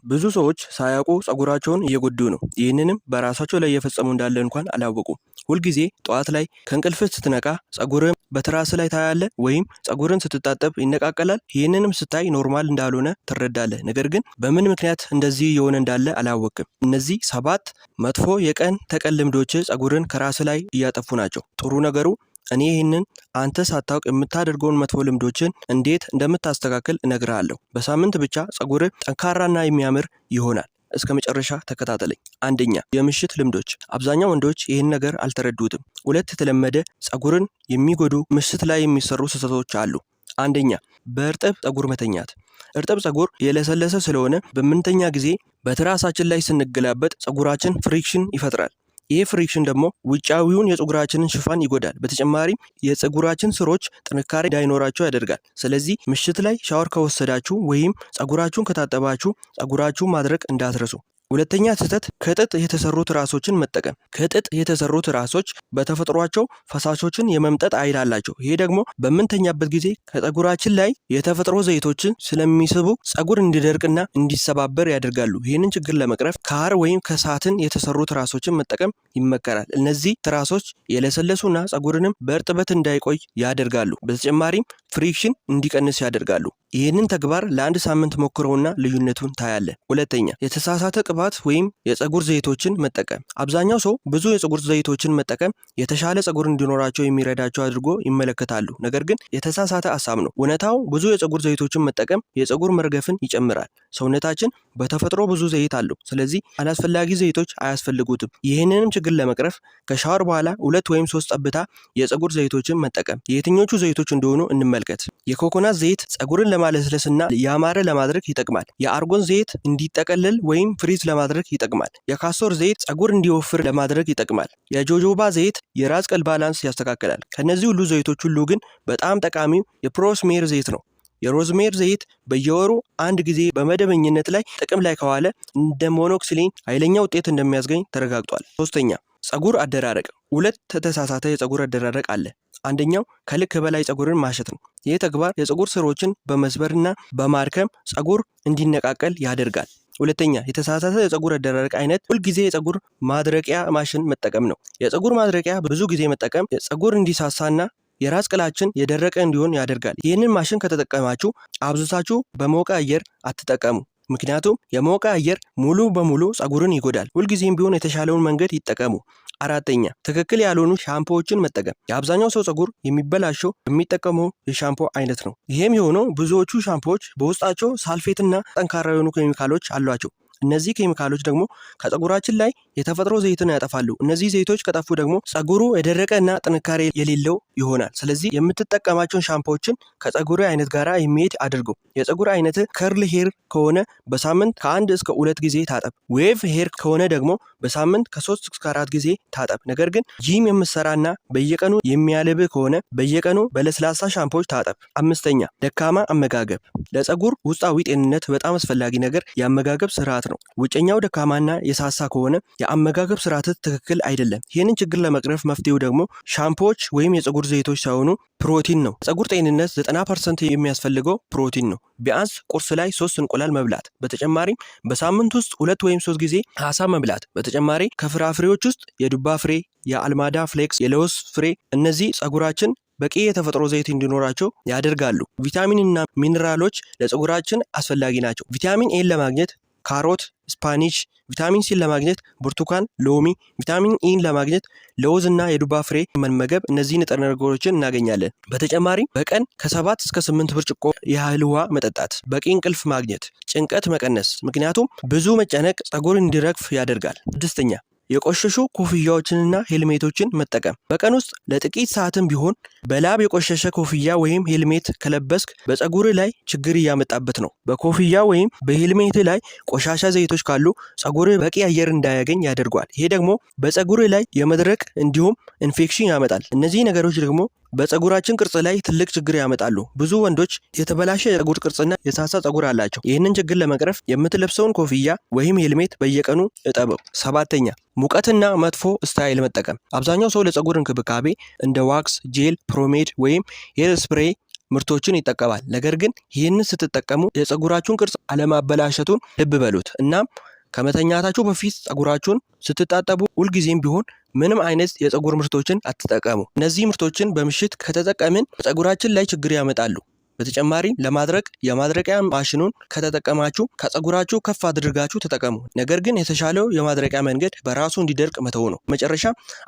ብዙ ሰዎች ሳያውቁ ፀጉራቸውን እየጎዱ ነው። ይህንንም በራሳቸው ላይ እየፈጸሙ እንዳለ እንኳን አላወቁም። ሁልጊዜ ጠዋት ላይ ከእንቅልፍህ ስትነቃ ፀጉርህን በትራስ ላይ ታያለህ ወይም ፀጉርን ስትታጠብ ይነቃቀላል። ይህንንም ስታይ normal እንዳልሆነ ትረዳለህ። ነገር ግን በምን ምክንያት እንደዚህ እየሆነ እንዳለ አላወቅም። እነዚህ 7 መጥፎ የቀን ተቀን ልምዶች ፀጉርን ከራስ ላይ እያጠፉ ናቸው። ጥሩ ነገሩ እኔ ይህንን አንተ ሳታውቅ የምታደርገውን መጥፎ ልምዶችን እንዴት እንደምታስተካክል እነግርሃለሁ። በሳምንት ብቻ ፀጉርህ ጠንካራና የሚያምር ይሆናል። እስከ መጨረሻ ተከታተለኝ። አንደኛ፣ የምሽት ልምዶች። አብዛኛው ወንዶች ይህን ነገር አልተረዱትም። ሁለት የተለመደ ፀጉርን የሚጎዱ ምሽት ላይ የሚሰሩ ስህተቶች አሉ። አንደኛ፣ በእርጥብ ፀጉር መተኛት። እርጥብ ፀጉር የለሰለሰ ስለሆነ በምንተኛ ጊዜ በትራሳችን ላይ ስንገላበጥ ፀጉራችን friction ይፈጥራል። ይህ friction ደግሞ ውጫዊውን የፀጉራችንን ሽፋን ይጎዳል። በተጨማሪም የፀጉራችን ስሮች ጥንካሬ እንዳይኖራቸው ያደርጋል። ስለዚህ ምሽት ላይ ሻወር ከወሰዳችሁ ወይም ፀጉራችሁን ከታጠባችሁ ፀጉራችሁን ማድረቅ እንዳትረሱ። ሁለተኛ ስህተት፣ ከጥጥ የተሰሩ ትራሶችን መጠቀም። ከጥጥ የተሰሩ ትራሶች በተፈጥሯቸው ፈሳሾችን የመምጠጥ ኃይል አላቸው። ይሄ ደግሞ በምንተኛበት ጊዜ ከፀጉራችን ላይ የተፈጥሮ ዘይቶችን ስለሚስቡ ፀጉር እንዲደርቅና እንዲሰባበር ያደርጋሉ። ይህንን ችግር ለመቅረፍ ከሐር ወይም ከ satin የተሰሩ ትራሶችን መጠቀም ይመከራል። እነዚህ ትራሶች የለሰለሱና ፀጉርንም በእርጥበት እንዳይቆይ ያደርጋሉ። በተጨማሪም friction እንዲቀንስ ያደርጋሉ። ይህንን ተግባር ለአንድ ሳምንት ሞክረውና ልዩነቱን ታያለህ። ሁለተኛ፣ የተሳሳተ ቅባት ወይም የፀጉር ዘይቶችን መጠቀም። አብዛኛው ሰው ብዙ የፀጉር ዘይቶችን መጠቀም የተሻለ ፀጉር እንዲኖራቸው የሚረዳቸው አድርጎ ይመለከታሉ። ነገር ግን የተሳሳተ ሀሳብ ነው። እውነታው ብዙ የፀጉር ዘይቶችን መጠቀም የፀጉር መርገፍን ይጨምራል። ሰውነታችን በተፈጥሮ ብዙ ዘይት አለው። ስለዚህ አላስፈላጊ ዘይቶች አያስፈልጉትም። ይህንንም ችግር ለመቅረፍ ከሻወር በኋላ 2 ወይም 3 ጠብታ የፀጉር ዘይቶችን መጠቀም። የትኞቹ ዘይቶች እንደሆኑ እንመልከት። የኮኮናት ዘይት ፀጉርን ለማለስለስና ያማረ ለማድረግ ይጠቅማል። የአርጎን ዘይት እንዲጠቀልል ወይም frizz ለማድረግ ይጠቅማል። የ castor ዘይት ፀጉር እንዲወፍር ለማድረግ ይጠቅማል። የ jojoba ዘይት የራስ ቅል balance ያስተካክላል። ከነዚህ ሁሉ ዘይቶች ሁሉ ግን በጣም ጠቃሚው የ rosemary ዘይት ነው። የ rosemary ዘይት በየወሩ አንድ ጊዜ በመደበኝነት ላይ ጥቅም ላይ ከዋለ እንደ minoxidil ኃይለኛ ውጤት እንደሚያስገኝ ተረጋግጧል። ሶስተኛ፣ ፀጉር አደራረቅ። ሁለት ተሳሳተ የፀጉር አደራረቅ አለ። አንደኛው ከልክ በላይ ፀጉርን ማሸት ነው። ይህ ተግባር የፀጉር ስሮችን በመስበርና በማድከም ፀጉር እንዲነቃቀል ያደርጋል። ሁለተኛ የተሳሳተ የፀጉር አደራረቅ አይነት ሁልጊዜ የፀጉር ማድረቂያ ማሽን መጠቀም ነው። የፀጉር ማድረቂያ ብዙ ጊዜ መጠቀም ፀጉር እንዲሳሳና የራስ ቅላችን የደረቀ እንዲሆን ያደርጋል። ይህንን ማሽን ከተጠቀማችሁ አብዝታችሁ በሞቀ አየር አትጠቀሙ። ምክንያቱም የሞቀ አየር ሙሉ በሙሉ ፀጉርን ይጎዳል። ሁልጊዜም ቢሆን የተሻለውን መንገድ ይጠቀሙ። አራተኛ፣ ትክክል ያልሆኑ ሻምፖዎችን መጠቀም። የአብዛኛው ሰው ፀጉር የሚበላሸው የሚጠቀመው የሻምፖ አይነት ነው። ይህም የሆነው ብዙዎቹ ሻምፖዎች በውስጣቸው ሳልፌትና ጠንካራ የሆኑ ኬሚካሎች አሏቸው። እነዚህ ኬሚካሎች ደግሞ ከፀጉራችን ላይ የተፈጥሮ ዘይትን ያጠፋሉ። እነዚህ ዘይቶች ከጠፉ ደግሞ ፀጉሩ የደረቀ እና ጥንካሬ የሌለው ይሆናል። ስለዚህ የምትጠቀማቸውን ሻምፖዎችን ከፀጉር አይነት ጋራ የሚሄድ አድርገው። የፀጉር አይነት curly hair ከሆነ በሳምንት ከ1 እስከ 2 ጊዜ ታጠብ። wave hair ከሆነ ደግሞ በሳምንት ከ3 እስከ 4 ጊዜ ታጠብ። ነገር ግን ጂም የምትሰራና በየቀኑ የሚያልብህ ከሆነ በየቀኑ በለስላሳ ሻምፖዎች ታጠብ። አምስተኛ፣ ደካማ አመጋገብ። ለፀጉር ውስጣዊ ጤንነት በጣም አስፈላጊ ነገር የአመጋገብ ስርዓት ነው። ውጨኛው ደካማና የሳሳ ከሆነ የአመጋገብ ስርዓት ትክክል አይደለም። ይህንን ችግር ለመቅረፍ መፍትሄው ደግሞ ሻምፖዎች ወይም የፀጉር ዘይቶች ሳይሆኑ ፕሮቲን ነው። ፀጉር ጤንነት 90% የሚያስፈልገው ፕሮቲን ነው። ቢያንስ ቁርስ ላይ 3 እንቁላል መብላት፣ በተጨማሪም በሳምንት ውስጥ 2 ወይም 3 ጊዜ አሳ መብላት። በተጨማሪ ከፍራፍሬዎች ውስጥ የዱባ ፍሬ፣ የአልማዳ flakes፣ የለውዝ ፍሬ እነዚህ ፀጉራችን በቂ የተፈጥሮ ዘይት እንዲኖራቸው ያደርጋሉ። ቪታሚንና ሚነራሎች ለፀጉራችን አስፈላጊ ናቸው። ቪታሚን ኤን ለማግኘት ካሮት፣ spinach፣ ቪታሚን ሲን ለማግኘት ብርቱካን፣ ሎሚ፣ ቪታሚን ኢን ለማግኘት ለውዝ እና የዱባ ፍሬ መመገብ እነዚህ ንጥረ ነገሮችን እናገኛለን። በተጨማሪም በቀን ከ7 እስከ 8 ብርጭቆ ያህል ውሃ መጠጣት፣ በቂ እንቅልፍ ማግኘት፣ ጭንቀት መቀነስ፣ ምክንያቱም ብዙ መጨነቅ ፀጉር እንዲረግፍ ያደርጋል። ስድስተኛ፣ የቆሸሹ ኮፍያዎችንና ሄልሜቶችን መጠቀም። በቀን ውስጥ ለጥቂት ሰዓትም ቢሆን በላብ የቆሸሸ ኮፍያ ወይም ሄልሜት ከለበስክ በፀጉር ላይ ችግር እያመጣበት ነው። በኮፍያ ወይም በሄልሜት ላይ ቆሻሻ ዘይቶች ካሉ ፀጉር በቂ አየር እንዳያገኝ ያደርገዋል። ይሄ ደግሞ በፀጉር ላይ የመድረቅ እንዲሁም ኢንፌክሽን ያመጣል። እነዚህ ነገሮች ደግሞ በፀጉራችን ቅርጽ ላይ ትልቅ ችግር ያመጣሉ። ብዙ ወንዶች የተበላሸ የፀጉር ቅርጽና የሳሳ ፀጉር አላቸው። ይህንን ችግር ለመቅረፍ የምትለብሰውን ኮፍያ ወይም ሄልሜት በየቀኑ እጠበው። ሰባተኛ፣ ሙቀትና መጥፎ style መጠቀም። አብዛኛው ሰው ለፀጉር እንክብካቤ እንደ wax፣ gel፣ pomade ወይም hair spray ምርቶችን ይጠቀማል። ነገር ግን ይህንን ስትጠቀሙ የፀጉራችሁን ቅርጽ አለማበላሸቱን ልብ በሉት። እናም ከመተኛታችሁ በፊት ፀጉራችሁን ስትታጠቡ ሁልጊዜም ቢሆን ምንም አይነት የፀጉር ምርቶችን አትጠቀሙ። እነዚህ ምርቶችን በምሽት ከተጠቀምን ፀጉራችን ላይ ችግር ያመጣሉ። በተጨማሪም ለማድረቅ የማድረቂያ ማሽኑን ከተጠቀማችሁ ከፀጉራችሁ ከፍ አድርጋችሁ ተጠቀሙ። ነገር ግን የተሻለው የማድረቂያ መንገድ በራሱ እንዲደርቅ መተው ነው። መጨረሻ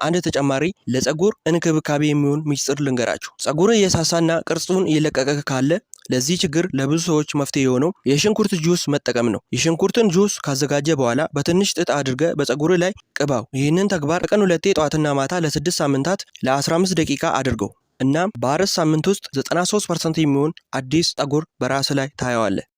አንድ ተጨማሪ ለፀጉር እንክብካቤ የሚሆን ሚስጥር ልንገራችሁ። ፀጉር እየሳሳና ቅርጹን እየለቀቀ ካለ ለዚህ ችግር ለብዙ ሰዎች መፍትሄ የሆነው የሽንኩርት ጁስ መጠቀም ነው። የሽንኩርትን ጁስ ካዘጋጀ በኋላ በትንሽ ጥጥ አድርገህ በፀጉር ላይ ቅባው። ይህንን ተግባር በቀን ሁለቴ ጠዋትና ማታ ለ6 ሳምንታት ለ15 ደቂቃ አድርገው። እናም በ4 ሳምንት ውስጥ 93% የሚሆን አዲስ ፀጉር በራስ ላይ ታየዋለህ።